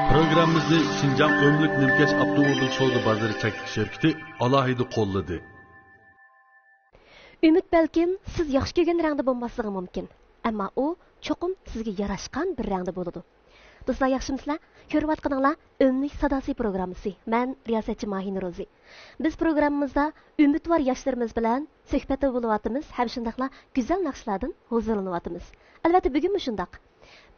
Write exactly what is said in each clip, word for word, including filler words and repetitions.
پروگراممىمىزنى شىنجاڭ ئۆملۈك نىمكەش ئاپتوموبىل سودا بازىرى چەكلىك شىركىتى ئالاھىدە قوللىدى. ئۈمىد بەلكىم سىز ياخشى كۆرگەن رەڭدە بولماسلىقى مۇمكىن، ئەمما ئۇ چوقۇم سىزگە ياراشقان بىر رەڭدە بولىدۇ. دوستلار، ياخشىمۇسىلەر؟ كۆرۈۋاتقىنىڭلار ئۆملۈك ساداسى پروگراممىسى. مەن رىياسەتچى ماھىنۇر روزى. بىز پروگراممىمىزدا ئۈمىدۋار ياشلىرىمىز بىلەن سۆھبەتتە بولۇۋاتىمىز ھەم شۇنداقلا گۈزەل ناخشىلاردىن ھۇزۇرلىنىۋاتىمىز. ئەلۋەتتە، بۈگۈنمۇ شۇنداق.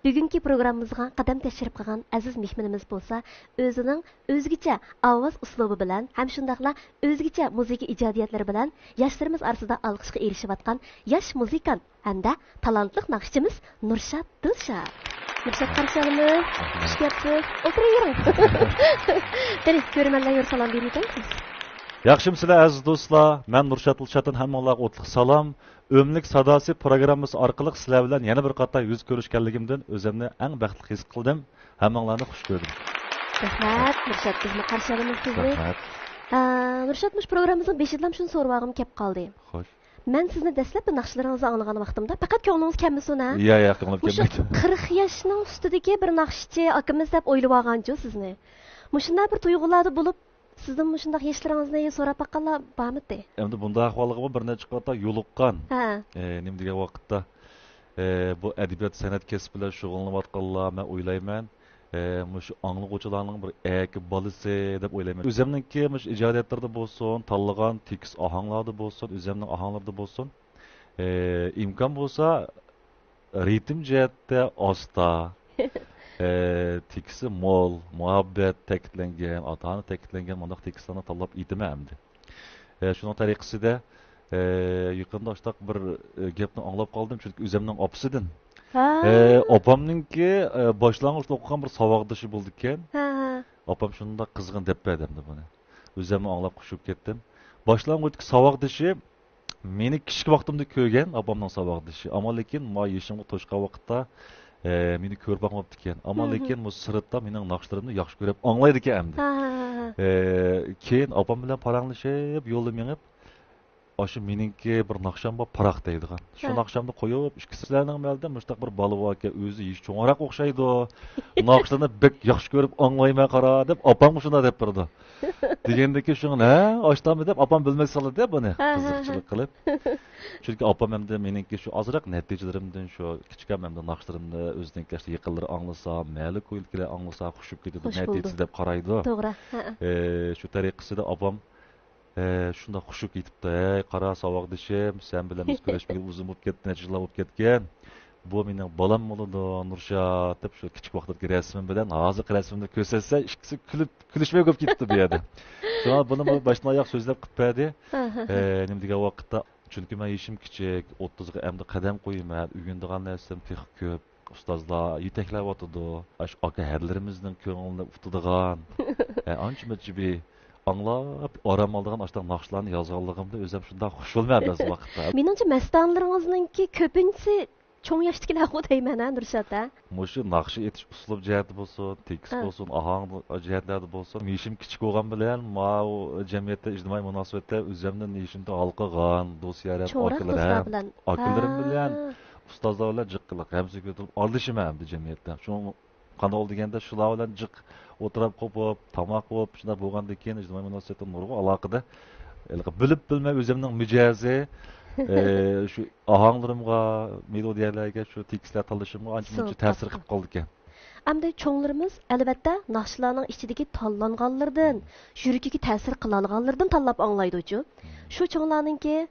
بۈگۈنكى پروگراممىمىزغا قەدەم تەشرىپ قىلغان ئەزىز مېھمىنىمىز بولسا ئۆزىنىڭ ئۆزگىچە ئاۋاز ئۇسلۇبى بىلەن ھەم شۇنداقلا ئۆزگىچە مۇزىكا ئىجادىيەتلىرى بىلەن ياشلىرىمىز ئارىسىدا ئالقىشقا ئېرىشىۋاتقان ياش مۇزىكانت ھەمدە تالانتلىق ناخشىچىمىز نۇرشات دىلشات. نۇرشات، قارشى ئالىمىز. خۇش كەپسىز. ئولتۇرۇۋېرىڭ. قېنى، كۆرۈرمەنلەرگە بىر سالام بېرىۋېتەمسىز؟ ياخشىمۇسىلەر ئەزىز دوستلار؟ مەن نۇرشات دىلشاتتىن ھەممىڭلارغا ئوتلۇق سالام. ئۆملۈك ساداسى پروگراممىسى ئارقىلىق سىلەر بىلەن يەنە بىر قاتار يۈز كۆرۈشكەنلىكىمدىن ئۆزۈمنى ئەڭ بەختلىك ھېس قىلدىم. ھەممىڭلارنى خۇش كۆردۈم. رەھمەت، نۇرشات، بىزمۇ قارشى ئالىمىز سىزنى. رەھمەت. ئە، نۇرشات، مۇشۇ پروگراممىمىزنىڭ بېشىدىلا شۇنى سورىۋالغۇم كەپ قالدى. خوش. مەن سىزنى دەسلەپكى ناخشىلىرىڭىزنى ئاڭلىغان ۋاقتىمدا، پەقەت كۆڭلىڭىز كەلمىسۇن، ھە؟ يا، يا، كۆڭلۈم مۇشۇ كەلمەيدۇ. قىرىق ياشنىڭ ئۈستىدىكى بىر ناخشىچى ئاكىمىز دەپ ئويلىۋالغانچۇ سىزنى. مۇشۇنداق بىر تۇيغۇلاردە بولۇپ، سىزدىن مۇشۇنداق ياشلىرىڭىزنى سوراپ باققانلار بارمىدى؟ ئەمدى بۇنداق ئەھۋالغىمۇ بىر نەچچە قېتىم يولۇققان. ھە. ئە، نېمە دېگەن ۋاقىتتا، ئە، بۇ ئەدەبىيات، سەنئەت كەسپى بىلەن شۇغۇللىنىۋاتقانلار، مەن ئويلايمەن، ئە، مۇشۇ ئاڭلىغۇچىلارنىڭ بىر ئەكە بالىسى دەپ ئويلايمەن. ئۆزۈمنىڭكى مۇشۇ ئىجادىيەتلىرىدە بولسۇن، تاللىغان تېكىست ئاھاڭلاردا بولسۇن، ئۆزۈمنىڭ ئاھاڭلىرىدا بولسۇن، ئە، ئىمكان بولسا، رىتىم جەھەتتە ئاستا، ئە، تېكىستى مول، مۇھەببەت تەكىتلەنگەن، ئاتا-ئانا تەكىتلەنگەن مۇنداق تېكىستلارنى تاللاپ ئېيتىمەن ئەمدى. ئە، شۇنىڭ تەرىقىسىدە، ئە، يېقىندا ئاشتاق بىر، ئە، گەپنى ئاڭلاپ قالدىم، چۈنكى ئۆزۈمنىڭ ئاپىسىدىن. ھە. ئە، ئاپامنىڭكى، ئە، باشلانغۇچتا ئوقۇغان بىر ساۋاقدىشى بولىدىكەن. ھە، ھە. ئاپام شۇنداق قىزغىن دەپ بەردى ئەمدى بۇنى. ئۆزۈممۇ ئاڭلاپ خۇش بولۇپ كەتتىم. باشلانغۇچتىكى ساۋاقدىشى مېنى كىچىك ۋاقتىمدا كۆرگەن ئاپامنىڭ ساۋاقدىشى. ئەمما لېكىن ما يېشىمغا توشقان ۋاقىتتا، ئە، مېنى كۆرۈپ باقماپتىكەن. ئەمما لېكىن مۇ سىرتتا مېنىڭ ناخشىلىرىمنى ياخشى كۆرۈپ ئاڭلايدىكەن ئەمدى. ھە، ھە، ھە، ھە. ئە، كېيىن ئاپام بىلەن پاراڭلىشىپ، يولدا مېڭىپ، ئاشۇ مېنىڭكى بىر ناخشام بار، پاراق دەيدىغان. شۇ ھە. ناخشامنى قويۇپ، ئىككىسىلەرنىڭ مەلدە مۇشۇنداق بىر بالا باركەن، ئۆزى يېشى چوڭراق ئوخشايدۇ. ناخشىلىرىنى بەك ياخشى كۆرۈپ ئاڭلايمەن، قارا، دەپ ئاپامغا شۇنداق دەپ بېرىدۇ. دېگەندىكىن شۇڭا، ھە، ئاشتاممۇ دەپ ئاپام بىلمەي سالىدۇ بۇنى، ھە، ھە، قىزىقچىلىق ھە. قىلىپ. چۈنكى ئاپام ئەمدى مېنىڭكى شۇ ئازراق نەتىجىلىرىمدىن، شۇ كىچىكەم ئەمدى ناخشىلىرىمنى ئۆزىنىڭكى يېقىنلىرى ئاڭلىسا، مەھەللە كويىدىكىلەر ئاڭلىسا خۇش بولۇپ كېتىدۇ، خۇش بولىدۇ. نەتىجىسى دەپ قارايدۇ. توغرا، ھە. ئە، شۇ تەرىقىسىدە ئاپام، ئە، شۇنداق خۇش بولۇپ كېتىپتۇ، ھەي، قارا ساۋاقدىشىم، سەن بىلەن بىز كۆرۈشمىگىلى ئۇزۇن بولۇپ كەتتى، نەچچە يىللار بولۇپ كەتكەن. بۇ مېنىڭ بالام بولىدۇ، نۇرشات، دەپ شۇ كىچىك ۋاقتىدىكى رەسىمىم بىلەن ھازىرقى رەسىمىمنى كۆرسەتسە، ئىككىسى كۈلۈپ، كۈلۈشمەي بولۇپ كېتىپتۇ بۇ يەردە. شۇڭا بۇنى بۇ باشتىن ئاياغ سۆزلەپ قىلىپ بەردى. ھە، ھە، ھە. ئە، نېمە دېگەن ۋاقىتتا، چۈنكى مەن يېشىم كىچىك، ئوتتۇزغا ئەمدى قەدەم قويىمەن، ئۆگىنىدىغان نەرسىلىرىم تېخى كۆپ. ئۇستازلار يېتەكلەۋاتىدۇ. ئاشۇ ئاكا ھەرلىرىمىزنىڭ كۆڭلىنى ئۇتىدىغان، ئە، ئانچە-مۇنچە بىر ئاڭلاپ ئارام ئالىدىغان ئاشۇنداق ناخشىلارنى يازغانلىقىمدا ئۆزۈم شۇنداق خۇش بولىمەن بەزى ۋاقىتتا. مېنىڭچە، مەستانىلىرىڭىزنىڭكى كۆپىنچىسى چوڭ ياشتىكىلەرغۇ دەيمەن، ھە، نۇرشات، ھە؟ مۇشۇ ناخشا ئېيتىش ئۇسلۇب جەھەتتە بولسۇن، تېكىست ھە. بولسۇن، ئاھاڭ جەھەتلەردە بولسۇن، يېشىم كىچىك بولغان بىلەن ماۋۇ جەمئىيەتتە، ئىجتىمائىي مۇناسىۋەتتە ئۆزۈمدىن يېشىمدا ھالقىغان دوست-يارەن، چوڭراق ئاكىلىرىم، دوستلار بىلەن. ئاكىلىرىم ھە. بىلەن، ئۇستازلار بىلەن جىق قىلىق ھەمسۆھبەت بولۇپ ئارىلىشىمەن ئەمدى جەمئىيەتتە. شۇڭا قانداق بولدى دېگەندە، شۇلار بىلەن جىق ئولتۇرۇپ قوپۇپ، تاماق بولۇپ، شۇنداق بولغاندىن كېيىن ئىجتىمائىي مۇناسىۋەتتە نۇرغۇن ئالاقىدە، ھېلىقى بىلىپ بىلمەي ئۆزۈمنىڭ مىجەزى، ئە، شۇ ئاھاڭلىرىمغا، مېلودىيەلەرگە، شۇ تېكىستلەر تاللىشىمغا ئانچە مۇنچە سىڭىپ تەسىر قالغان. قىلىپ قالدىكەن. ئەمدى چوڭلىرىمىز، ئەلۋەتتە، ناخشىلارنىڭ ئىچىدىكى تاللانغانلىرىدىن، يۈرىكىگە تەسىر قىلالىغانلىرىدىن تاللاپ ئاڭلايدۇچۇ. شۇ چوڭلارنىڭكى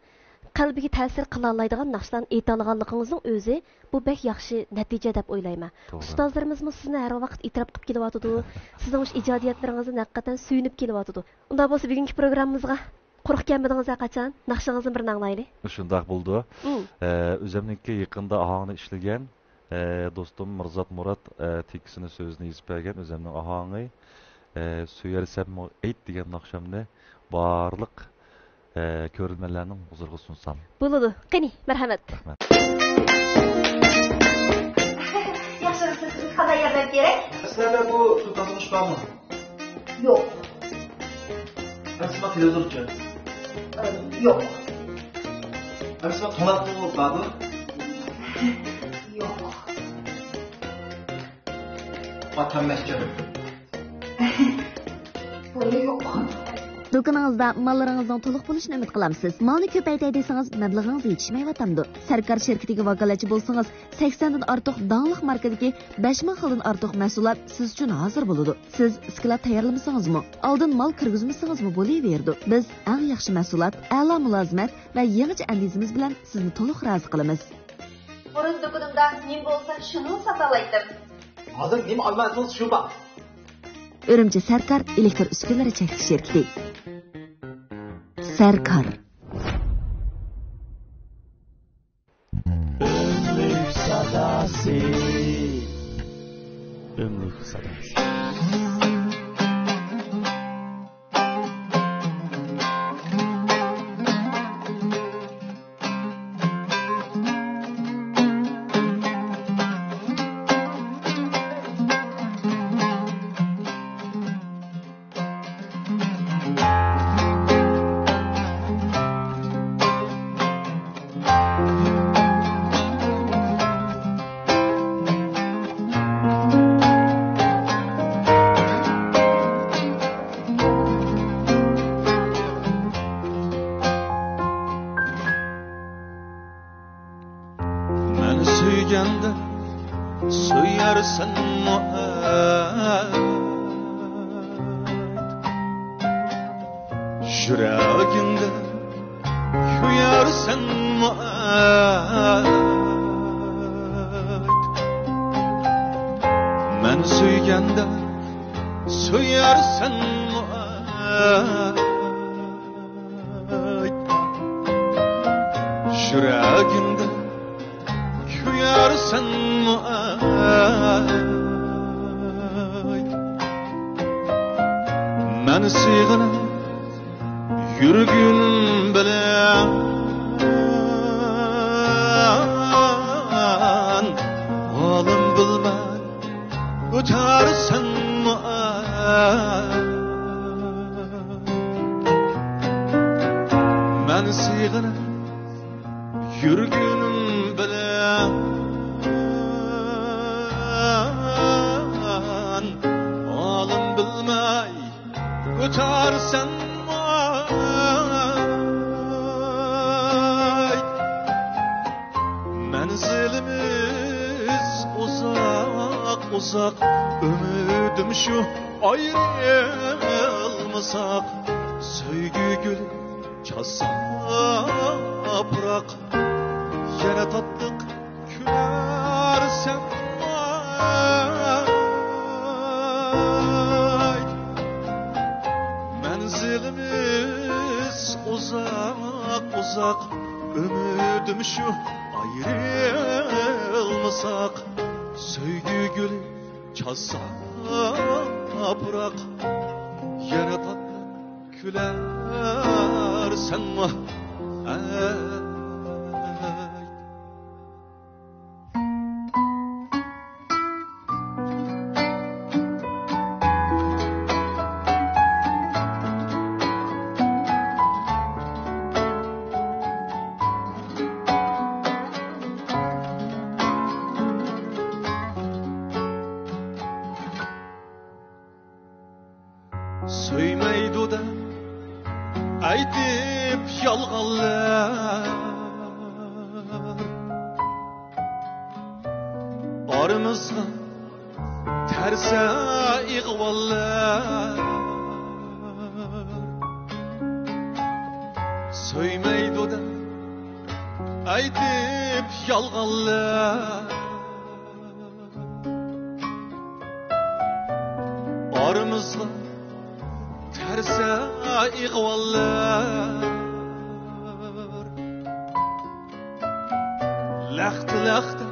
قەلبىگە تەسىر قىلالايدىغان ناخشىلارنى ئېيتالىغانلىقىڭىزنىڭ ئۆزى، بۇ بەك ياخشى نەتىجە دەپ ئويلايمەن. توغرا. ئۇستازلىرىمىزمۇ سىزنى ھەر ۋاقىت ئېتىراپ قىلىپ كېلىۋاتىدۇ. سىزنىڭ مۇشۇ ئىجادىيەتلىرىڭىزدىن ھەقىقەتەن سۆيۈنۈپ كېلىۋاتىدۇ. ئۇنداق بولسا، بۈگۈنكى پروگراممىمىزغا قۇرۇق كەلمىدىڭىز ھە قاچان؟ ناخشىڭىزنى بىرنى ئاڭلايلى. شۇنداق بولىدۇ. ئە، ئۆزۈمنىڭكى يېقىندا ئاھاڭنى ئىشلىگەن، ئە، دوستۇم مىرزات مۇرات، ئە، تېكىستىنى، سۆزىنى يېزىپ بەرگەن ئۆزۈمنىڭ ئاھاڭى، ئە، سۆيەرسەنمۇ ئېيت دېگەن ناخشامنى بارلىق، ئە، كۆرۈرمەنلەرنىڭ ھۇزۇرىغا سۇنسام. بولىدۇ. قېنى، مەرھەمەت. رەھمەت. ياخشىمۇسىز، قانداق بۇ تۇتاسىڭىز بارمۇ؟ يوق. ئەمسىما تېلېۋىزورچۇ؟ ئە، يوق. ئەمسىما توڭلاتقۇ باردۇ؟ يوق. ۋاتانمەسچۇ؟ بۇنى يوق. دۇكىنىڭىزدا ماللىرىڭىزنىڭ تولۇق بولۇشىنى ئۈمىد قىلامسىز؟ مالنى كۆپەيتەي دېسىڭىز، مەبلىغىڭىز يېتىشمەيۋاتامدۇ؟ سەركار شىركىتىگە ۋاكالەتچى بولسىڭىز، سەكسەندىن ئارتۇق داڭلىق ماركىدىكى بەش مىڭ خىلدىن ئارتۇق مەھسۇلات سىز ئۈچۈن ھازىر بولىدۇ. سىز ئىسكىلات تەييارلىمىسىڭىزمۇ، ئالدىن مال كىرگۈزمىسىڭىزمۇ بولۇۋېرىدۇ. بىز ئەڭ ياخشى مەھسۇلات، ئەلا مۇلازىمەت ۋە يېڭىچە ئەندىزىمىز بىلەن سىزنى تولۇق رازى قىلىمىز. بۇرۇن دۇكىنىمدا نېمە بولسا شۇنىلا ساتالايتتىم. ھازىر نېمە ئالما دېسىڭىز شۇ بار. ئۈرۈمچى سەركار ئېلېكتر ئۈسكۈنىلىرى چەكلىك شىركىتى. سەركار. ئۆملۈك ساداسى. ئۆملۈك ساداسى. مەن سۆيگەندە سۆيەرسەنمۇ ئەيت، يۈرەگىڭدە كۆيەرسەنمۇ ئەيت. مەن سۆيگەندە سۆيەرسەنمۇ ئەيت، يۈرەگىڭدە كۆيەرسەنمۇ ئەيت. مەن سېغىنىپ يۈرگۈم بىلەن، ئالىم بىلمەي ئۆتەرسەنمۇ ئەيت. مەن سېغىنىپ يۈرگۈم بىلەن، ئالىم بىلمەي ئۆتەرسەنمۇ ئەيت. مەنزىلىمىز ئۇزاق، ئۇزاق، ئۈمىدىم شۇ ئايرىلمىساق. سۆيگۈ گۈلى چاچسا پۇراق، يەنە تاتلىق كۈلەرسەن ئاي. مەنزىلىمىز ئۇزاق، ئۇزاق، ئۈمىدىم شۇ ئايرىلمىساق. سۆيگۈ گۈلى چاچسا پۇراق، يەنە تاتلىق كۈلەرسەنمۇ ئەي. سۆيمەيدۇ دەپ ئېيتىپ يالغانلار، ئارىمىزغا تەرسە ئىغۋاللار. سۆيمەيدۇ دەپ ئېيتىپ يالغانلار، ئارىمىزغا تەرسە ئىغۋاللار. لەختە-لەختە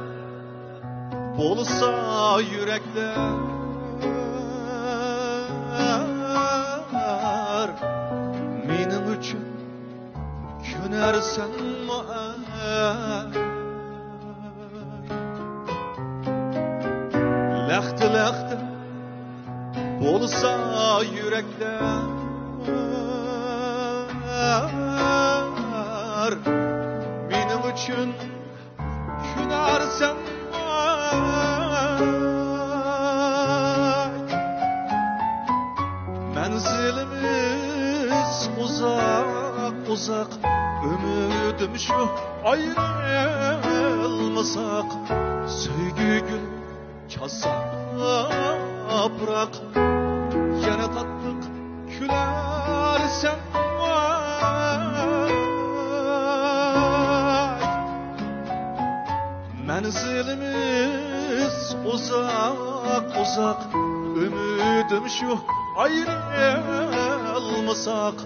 بولسا يۈرەكلەر، مېنىڭ ئۈچۈن كۆنەرسەنمۇ ئەي؟ لەختە-لەختە بولسا يۈرەكلەر مېنىڭ ئۈچۈن كۈلەرسەن. مەنزىلىمىز ئۇزاق، ئۇزاق، ئۈمىدىم شۇ ئايرىلمىساق. سۆيگۈ گۈل چاچسا ياپراق، يەنە تاتلىق كۈلەرسەن. مەنزىلىمىز ئۇزاق، ئۇزاق، ئۈمىدىم شۇ ئايرىلمىساق.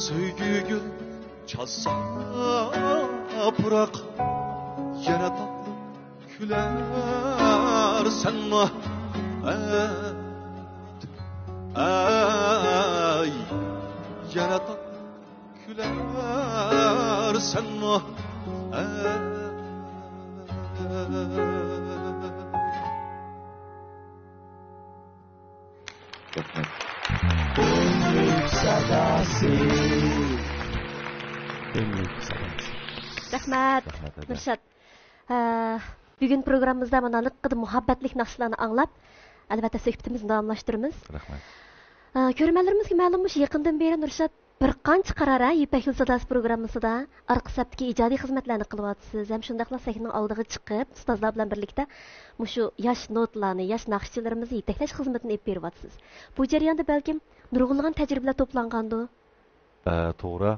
سۆيگۈ گۈل چاچسا ياپراق، يەنە تاتلىق كۈلەرسەنمۇ؟ ئەي، يەنە تاتلىق كۈلەرسەنمۇ؟ رەھمەت. رەھمەت، رەھمەت، ھەدە. نۇرشات. ئە، بۈگۈن پروگراممىمىزدا مانا لىققىدە مۇھەببەتلىك ناخشىلارنى ئاڭلاپ، ئەلۋەتتە، سۆھبىتىمىزنى داۋاملاشتۇرىمىز. رەھمەت. ئە، كۆرۈرمەنلىرىمىزگە مەلۇممۇ، شۇ يېقىندىن بېرى نۇرشات بىر قانچە قارار، ھە، يىپەك يول ساداسى پروگراممىسىدا ئارقا سەپتىكى ئىجادىي خىزمەتلەرنى قىلىۋاتىسىز، ھەم شۇنداقلا سەھنىنىڭ ئالدىغا چىقىپ، ئۇستازلار بىلەن بىرلىكتە مۇشۇ ياش نوتىلارنى، ياش ناخشىچىلىرىمىزنى يېتەكلەش خىزمىتىنى ئېلىپ بېرىۋاتىسىز. بۇ جەرياندا بەلكىم نۇرغۇنلىغان تەجرىبىلەر توپلانغاندۇ؟ ئە، توغرا.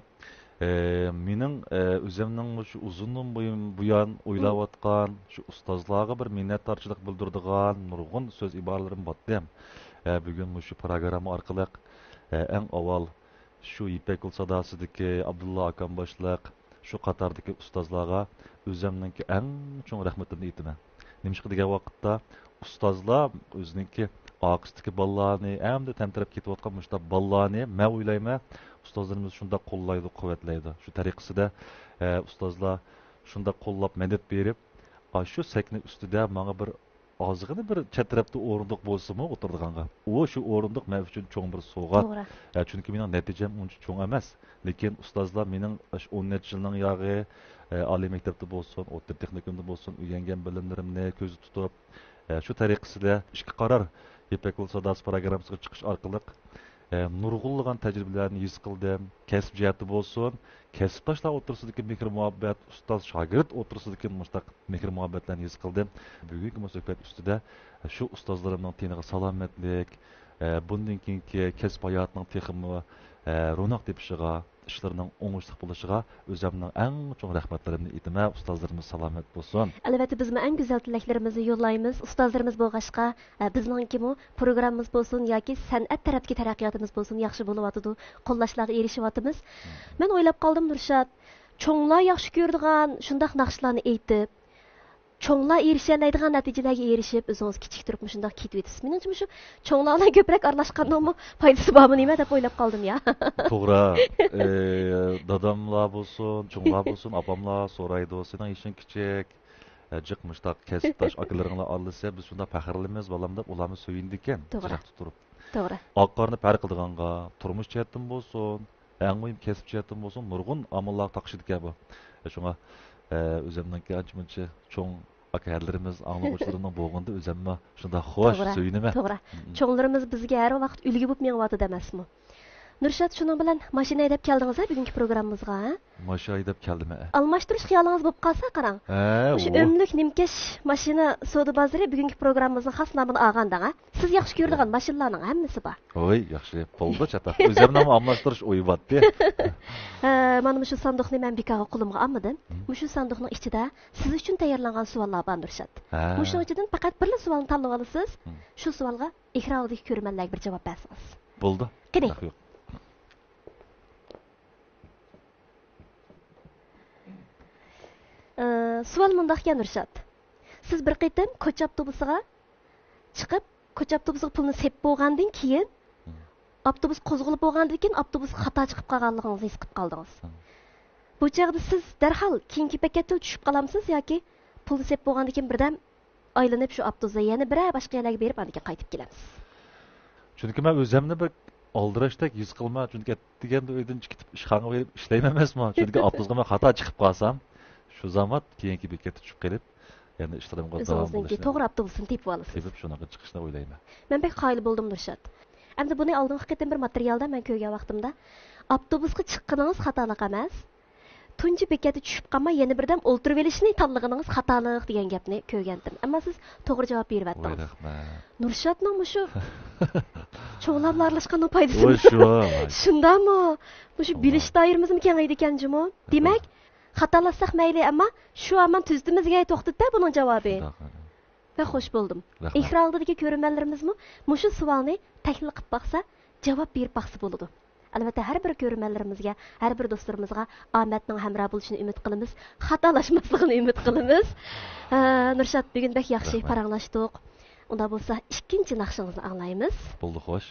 ئە، مېنىڭ، ئە، ئۆزۈمنىڭ مۇشۇ ئۇزۇندىن بۇيان، بۇيان ئويلاۋاتقان، شۇ ئۇستازلارغا بىر مىننەتدارچىلىق بىلدۈرىدىغان نۇرغۇن سۆز ئىبارىلىرىم بارتتى. ئە، بۈگۈن مۇشۇ پروگرامما ئارقىلىق، ئە، ئەڭ ئاۋۋال شۇ يىپەك يول ساداسىدىكى ئابدۇللا ئاكام باشلىق، شۇ قاتاردىكى ئۇستازلارغا ئۆزۈمنىڭكى ئەڭ چوڭ رەھمىتىمنى ئېيتىمەن. نېمىشقا دېگەن ۋاقىتتا، ئۇستازلار ئۆزىنىڭكى ئارقىسىدىكى بالىلارنى، ئەمدى تەمتىرەپ كېتىۋاتقان مۇشۇنداق بالىلارنى مەن ئويلايمەن، ئۇستازلىرىمىز شۇنداق قوللايدۇ، قۇۋۋەتلەيدۇ. شۇ تەرىقىسىدە، ئە، ئۇستازلار شۇنداق قوللاپ مەدەت بېرىپ، ئاشۇ سەھنە ئۈستىدە ماڭا بىر ئازغىنە بىر چەت تەرەپتە ئورۇندۇق بولسىمۇ ئولتۇرىدىغانغا، ئۇ شۇ ئورۇندۇق مەن ئۈچۈن چوڭ بىر سوۋغات. توغرا. ئە، چۈنكى مېنىڭ نەتىجەم ئۇنچە چوڭ ئەمەس. لېكىن ئۇستازلار مېنىڭ ئاشۇ ئون نەچچە يىلنىڭ ياغى، ئە، ئالىي مەكتەپتە بولسۇن، ئوتتۇرا تېخنىكومدا بولسۇن، ئۆگەنگەن بىلىملىرىمنى كۆزدە تۇتۇپ، ئە، شۇ تەرىقىسىدە ئىككى قارار يىپەك يول ساداسى پروگراممىسىغا چىقىش ئارقىلىق، ئە، نۇرغۇنلىغان تەجرىبىلەرنى ھېس قىلدىم. كەسىپ جەھەتتە بولسۇن، كەسىپداشلار ئوتتۇرىسىدىكى مېھىر-مۇھەببەت، ئۇستاز-شاگىرت ئوتتۇرىسىدىكى مۇشۇنداق مېھىر-مۇھەببەتلەرنى ھېس قىلدىم. بۈگۈنكى بۇ سۆھبەت ئۈستىدە شۇ ئۇستازلىرىمنىڭ تېنىغا سالامەتلىك، ئە، بۇندىن كېيىنكى كەسىپ ھاياتىنىڭ تېخىمۇ، ئە، روناق تېپىشىغا، ئىشلىرىنىڭ ئوڭۇشلۇق بولۇشىغا ئۆزۈمنىڭ ئەڭ چوڭ رەھمەتلىرىمنى ئېيتىمەن. ئۇستازلىرىمىز سالامەت بولسۇن. ئەلۋەتتە، بىزمۇ ئەڭ گۈزەل تىلەكلىرىمىزنى يوللايمىز. ئۇستازلىرىمىز بولغاچقا، ئە، بىزنىڭكىمۇ پروگراممىمىز بولسۇن ياكى سەنئەت تەرەپتىكى تەرەققىياتىمىز بولسۇن، ياخشى بولۇۋاتىدۇ، قوللاشلارغا ئېرىشىۋاتىمىز. مەن ئويلاپ قالدىم، نۇرشات، چوڭلار ياخشى كۆرىدىغان شۇنداق ناخشىلارنى ئېيتىپ، چوڭلار ئېرىشەلەيدىغان نەتىجىلەرگە ئېرىشىپ، ئۆزىڭىز كىچىك تۇرۇپ مۇشۇنداق كېتىۋېتىسىز. مېنىڭچە، مۇشۇ چوڭلار بىلەن كۆپرەك ئارىلاشقاننىڭمۇ پايدىسى بارمۇ نېمە دەپ ئويلاپ قالدىم يا. توغرا. ئى، داداملار بولسۇن، چوڭلار بولسۇن، ئاپاملار سورايدۇ، سېنىڭ يېشىڭ كىچىك، ئە، جىق مۇشتاق كەسىپداش ئاكىلىرىڭلار ئارىلىسا، بىز شۇنداق پەخىرلىنىمىز، بالام، دەپ ئۇلارمۇ سۆيۈنىدىكەن، توغرا. جىراقتا تۇرۇپ. توغرا. ئاق-قارىنى پەرق قىلىدىغانغا، تۇرمۇش جەھەتتىن بولسۇن، ئەڭ مۇھىم كەسىپ جەھەتتىن بولسۇن، نۇرغۇن ئامىللارغا تاقىشىدىكەن بۇ. ئە، شۇڭا، ئە، ئۆزۈمنىڭكى ئانچە-مۇنچە چوڭ ئاكا-ھەدىلىرىمىز، ئاڭلىغۇچىلىرىمنىڭ بولغىنىدا ئۆزۈممۇ شۇنداق خوش، توغرا، سۆيۈنىمەن. توغرا. مم. چوڭلىرىمىز بىزگە ھەر ۋاقىت ئۈلگە بولۇپ مېڭىۋاتىدۇ ئەمەسمۇ؟ نۇرشات، شۇنىڭ بىلەن ماشىنا ھەيدەپ كەلدىڭىز ھە بۈگۈنكى پروگراممىمىزغا، ھە؟ ماشىنا ھەيدەپ كەلدىم، ھە. ئالماشتۇرۇش خىيالىڭىز بولۇپ قالسا قاراڭ. ھە، مۇشۇ ئوۋ. ئۆملۈك نىمكەش ماشىنا سودا بازىرى بۈگۈنكى پروگراممىمىزنىڭ خاس نامىنى ئالغان دەڭ، ھە؟ سىز ياخشى كۆرىدىغان ماشىنىلارنىڭ ھەممىسى بار. ھوي، ياخشى. بولدى، چاتاق. ئۆزۈمنىڭمۇ ئالماشتۇرۇش ئويى بارتى. ھە، مانا مۇشۇ ساندۇقنى مەن بىكارغا قولۇمغا ئالمىدىم. ھىم. مۇشۇ ساندۇقنىڭ ئىچىدە سىز ئۈچۈن تەييارلانغان سوئاللار بار، نۇرشات. ھە. مۇشۇنىڭ ئىچىدىن پەقەت بىرلا سوئالنى تاللىۋالىسىز. ھىم. شۇ سوئالغا ئېكران ئالدىدىكى كۆرۈرمەنلەرگە بىر جاۋاب بەرسىڭىز. بولدى. قېنى. ئە، سوئال مۇنداقكەن، نۇرشات. سىز بىر قېتىم كوچا ئاپتوبۇسىغا چىقىپ، كوچا ئاپتوبۇسىغا پۇلنى سېلىپ بولغاندىن كېيىن، مم. ئاپتوبۇس قوزغىلىپ بولغاندىن كېيىن، ئاپتوبۇسقا خاتا چىقىپ قالغانلىقىڭىزنى ھېس قىلىپ قالدىڭىز. مم. بۇ چاغدا سىز دەرھال كېيىنكى بېكەتتىلا چۈشۈپ قالامسىز ياكى پۇلنى سېلىپ بولغاندىن كېيىن بىردەم ئايلىنىپ شۇ ئاپتوبۇستا يەنە بىرەر باشقا يەرلەرگە بېرىپ، ئاندىن كېيىن قايتىپ كېلەمسىز؟ چۈنكى مەن ئۆزۈمنى بىر ئالدىراشتەك ھېس قىلىمەن، چۈنكى ئەتىگەندە ئۆيدىن چىقىپ ئىشخانىغا بېرىپ ئىشلەيمەن ئەمەسمۇ، چۈنكى ئاپتوبۇسقا مەن خاتا چىقىپ قالسام، شۇ زامات كېيىنكى بېكەتتە چۈشۈپ قېلىپ، يەنە ئىشلىرىمغا داۋام ئۆزىڭىزنىڭكى قىلىشنى، توغرا ئاپتوبۇسنى تېپىپ ئالىسىز. تېپىپ شۇنىڭغا چىقىشنى ئويلايمەن. مەن بەك قايىل بولدۇم، نۇرشات. ئەمدى بۇنى ئالدىنقى قېتىم بىر ماتېرىيالدا مەن كۆرگەن ۋاقتىمدا، ئاپتوبۇسقا چىققىنىڭىز خاتالىق ئەمەس، تۇنجى بېكەتتە چۈشۈپ قالماي، يەنە بىردەم ئولتۇرۇۋېلىشنى تاللىغىنىڭىز خاتالىق دېگەن گەپنى كۆرگەنتىم. ئەمما سىز توغرا جاۋاب بېرىۋەتتىڭىز. ۋاي، رەھمەت. نۇرشاتنىڭ مۇشۇ چوڭلار بىلەن ئارىلاشقاننىڭ پايدىسى. ۋاي، شۇ، ۋاي. شۇنداقمۇ؟ مۇشۇ بىلىش دائىرىمىزمۇ كېڭەيدىكەن جۇمۇ. دېمەك، خاتالاشساق مەيلى، ئەمما شۇ ھامان تۈزىتىمىز دېگەن توختىدى-دە بۇنىڭ جاۋابى. شۇنداق. بەك خوش بولدۇم. رەھمەت. ئېكران ئالدىدىكى كۆرۈرمەنلىرىمىزمۇ مۇشۇ سوئالنى تەھلىل قىلىپ باقسا، جاۋاب بېرىپ باقسا بولىدۇ. ئەلۋەتتە، ھەر بىر كۆرۈرمەنلىرىمىزگە، ھەر بىر دوستلىرىمىزغا ئامەتنىڭ ھەمراھ بولۇشىنى ئۈمىد قىلىمىز، خاتالاشماسلىقىنى ئۈمىد قىلىمىز. ئە، نۇرشات، بۈگۈن بەك ياخشى پاراڭلاشتۇق. ئۇنداق بولسا، ئىككىنچى ناخشىڭىزنى ئاڭلايمىز. بولدى، خوش.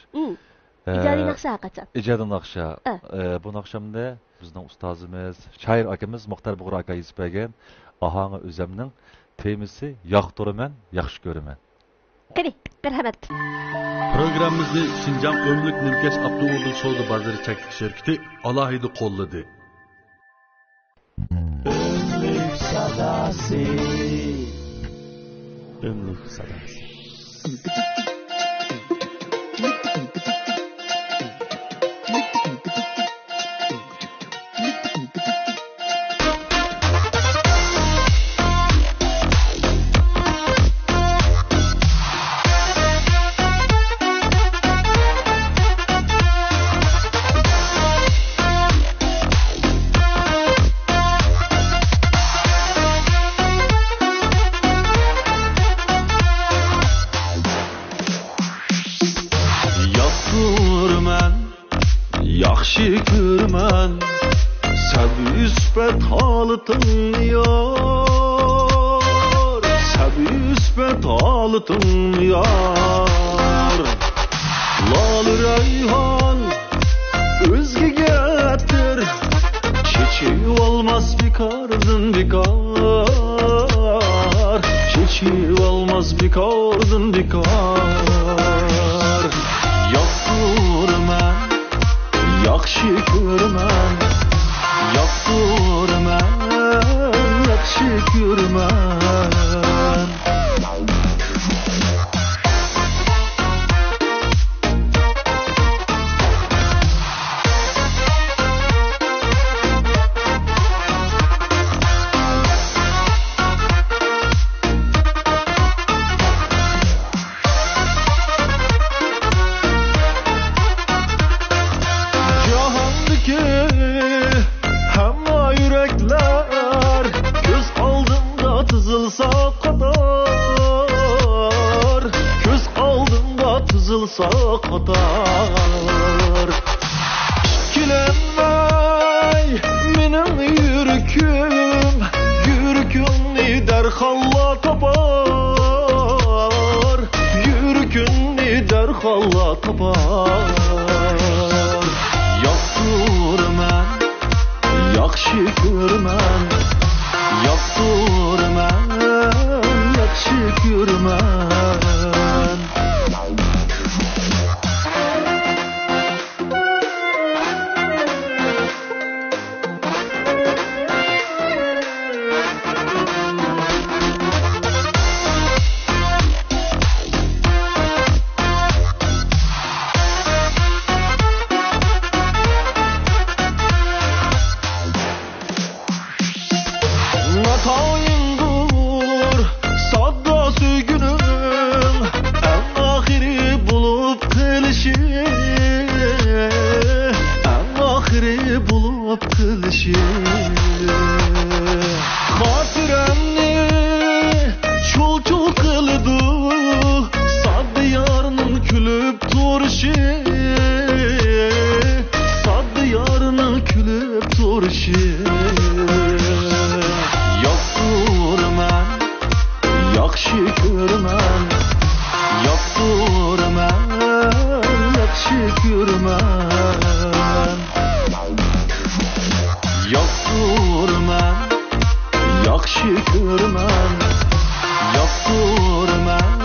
ئىجادىي ناخشا ھەرقاچان. ئىجادىي ناخشا. ئە. ئە، بۇ ناخشامنى بىزنىڭ ئۇستازىمىز، شائىر ئاكىمىز مۇختار بۇغرا ئاكا يېزىپ بەرگەن. ئاھاڭى ئۆزەمنىڭ، تېمىسى ياقتۇرىمەن، ياخشى كۆرىمەن. قېنى، مەرھەمەت. پروگراممىمىزنى شىنجاڭ ئۆملۈك نىمكەش ئاپتوموبىل سودا بازىرى چەكلىك شىركىتى ئالاھىدە قوللىدى. ئۆملۈك ساداسى. ئۆملۈك ساداسى. ياقتۇرىمەن، ياخشى كۆرىمەن، سەبىي سۈپەت ھالىتىڭنى يار، سەبىي سۈپەت ھالىتىڭنى يار. لالە رەيھان ئۆزگىگە ئەتىر، چېچىۋالماس بىكاردىن بىكار، چېچىۋالماس بىكاردىن بىكار. ياقتۇرىمەن، ياخشى كۆرىمەن، ياقتۇرىمەن، ياخشى كۆرىمەن. جاھاندىكى ھەممە يۈرەكلەر كۆز ئالدىمدا تىزىلسا قاتار، كۆز ئالدىمدا تىزىلسا قاتار. ئىككىلەنمەي مېنىڭ يۈرىكىم، يۈرىكىمنى دەرھاللا تاپار، يۈرىكىمنى دەرھاللا تاپار. ياقتۇرىمەن، ياخشى كۆرىمەن، ياقتۇرىمەن، ياخشى كۆرىمەن. ناتايىندۇر ساددا سۆيگۈنىڭ ئەڭ ئاخىرى بولۇپ قېلىشى، ئەڭ ئاخىرى بولۇپ قېلىشى. خاتىرەمنى چۇل-چۇل قىلىدۇ ساددا يارنىڭ كۈلۈپ تۇرۇشى، ساددا يارنىڭ كۈلۈپ تۇرۇشى. ياقتۇرىمەن، ياخشى كۆرىمەن، ياقتۇرىمەن، ياخشى كۆرىمەن. ياقتۇرىمەن، ياخشى كۆرىمەن، ياقتۇرىمەن،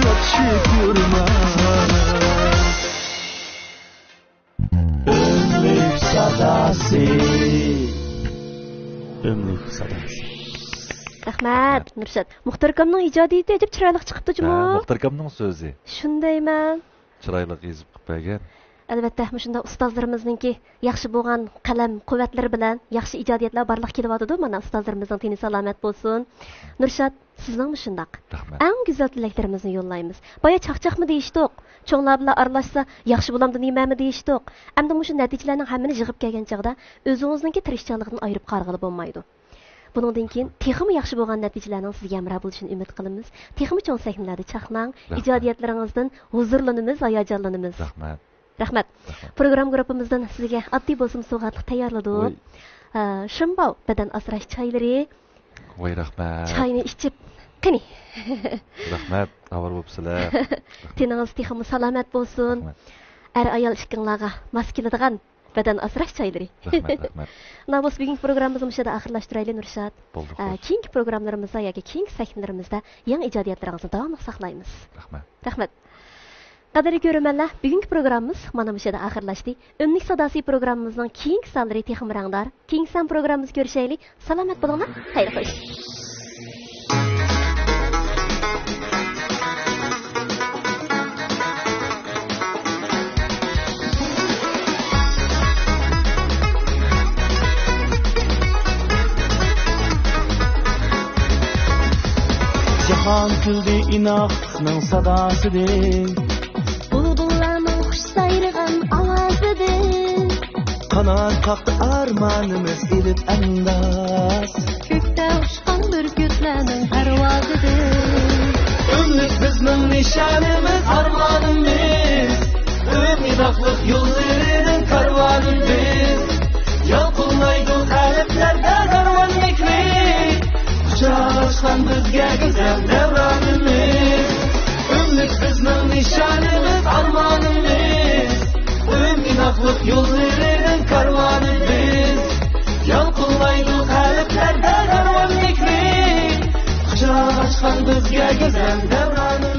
ياخشى كۆرىمەن. ئۆملۈك ساداسى. رەھمەت، نۇرشات. مۇختەر ئاكامنىڭ ئىجادىيىتى ئەجەب چىرايلىق چىقىپتۇ جۇمۇ. ھە، مۇختەر ئاكامنىڭ سۆزى. شۇندايمەن. چىرايلىق يېزىپ قىلىپ بەرگەن. ئەلۋەتتە، مۇشۇنداق ئۇستازلىرىمىزنىڭكى ياخشى بولغان قەلەم قۇۋۋەتلىرى بىلەن ياخشى ئىجادىيەتلەر بارلىققا كېلىۋاتىدۇ. مانا، ئۇستازلىرىمىزنىڭ تېنى سالامەت بولسۇن. نۇرشات، سىزنىڭمۇ شۇنداق. رەھمەت. ئەڭ گۈزەل تىلەكلىرىمىزنى يوللايمىز. بايا چاقچاقمۇ دېيىشتۇق. چوڭلار بىلەن ئارىلاشسا ياخشى بولامدۇ نېمەمۇ دېيىشتۇق. ئەمدى مۇشۇ نەتىجىلەرنىڭ ھەممىنى يىغىپ كەلگەن چاغدا ئۆزىڭىزنىڭكى تىرىشچانلىقىدىن ئايرىپ قارىغىلى بولمايدۇ. بۇنىڭدىن كېيىن تېخىمۇ ياخشى بولغان نەتىجىلەرنىڭ سىزگە ھەمراھ بولۇشىنى ئۈمىد قىلىمىز. تېخىمۇ چوڭ سەھنىلەردە چاقناڭ. رەھمەت. ئىجادىيەتلىرىڭىزدىن ھۇزۇرلىنىمىز، ھاياجانلىنىمىز. رەھمەت. رەھمەت. رەھمەت. پروگرامما گۇرۇپپىمىزدىن سىزگە ئاددىي بولسىمۇ سوۋغاتلىق تەييارلىدۇق. ۋاي. ئە، شىنباۋ بەدەن ئاسراش چايلىرى. ۋاي، رەھمەت. چاينى ئىچىپ، قېنى. رەھمەت، ئاۋارە بوپسىلەر. تېنىڭىز تېخىمۇ سالامەت بولسۇن. رەھمەت. ئەر-ئايال ئىككىڭلارغا ماس كېلىدىغان بەدەن ئاسراش چايلىرى. رەھمەت، رەھمەت. ناۋۇس، بۈگۈنكى پروگراممىمىزنى مۇشۇ يەردە ئاخىرلاشتۇرايلى، نۇرشات. بولدى، ئە، خوش. كېيىنكى پروگراممىلىرىمىزدا ياكى كېيىنكى سەھنىلىرىمىزدە يېڭى ئىجادىيەتلىرىڭىزنى داۋاملىق ساقلايمىز. رەھمەت. رەھمەت. قەدىرلىك كۆرۈرمەنلەر، بۈگۈنكى پروگراممىمىز مانا مۇشۇ يەردە ئاخىرلاشتى. ئۈملۈك ساداسى پروگراممىمىزنىڭ كېيىنكى سانلىرى تېخىمۇ رەڭدار. كېيىنكى سان پروگراممىمىزدا كۆرۈشەيلى. سالامەت بولۇڭلار. خەير خوش. جاھان كۈلدى ئىناقلىقنىڭ ساداسىدىن. بۇلبۇللارنىڭ خۇش سايرىغان ئاۋازىدىن. قانات قاقتى ئارمانىمىز ئېلىپ ئەنداز. كۆكتە ئۇچقان بۈركۈتلەرنىڭ پەرۋازىدىن. ئۈملۈك بىزنىڭ نىشانىمىز، ئارمانىمىز. ئۈمىد ئىناقلىق يوللىرىنىڭ كارۋانى بىز. يالقۇنلايدۇ قەلبلەردە دەۋران مېھرى. قۇچاق ئاچقان بىزگە گۈزەل دەۋرانىمىز. ئۈمىد بىزنىڭ نىشانىمىز، ئارمانىمىز. ئۈمىد ئىناقلىق يوللىرىنىڭ كارۋانى بىز. يالقۇنلايدۇ قەلبلەردە دەۋران مېھرى. قۇچاق ئاچقان بىزگە گۈزەل دەۋرانىمىز.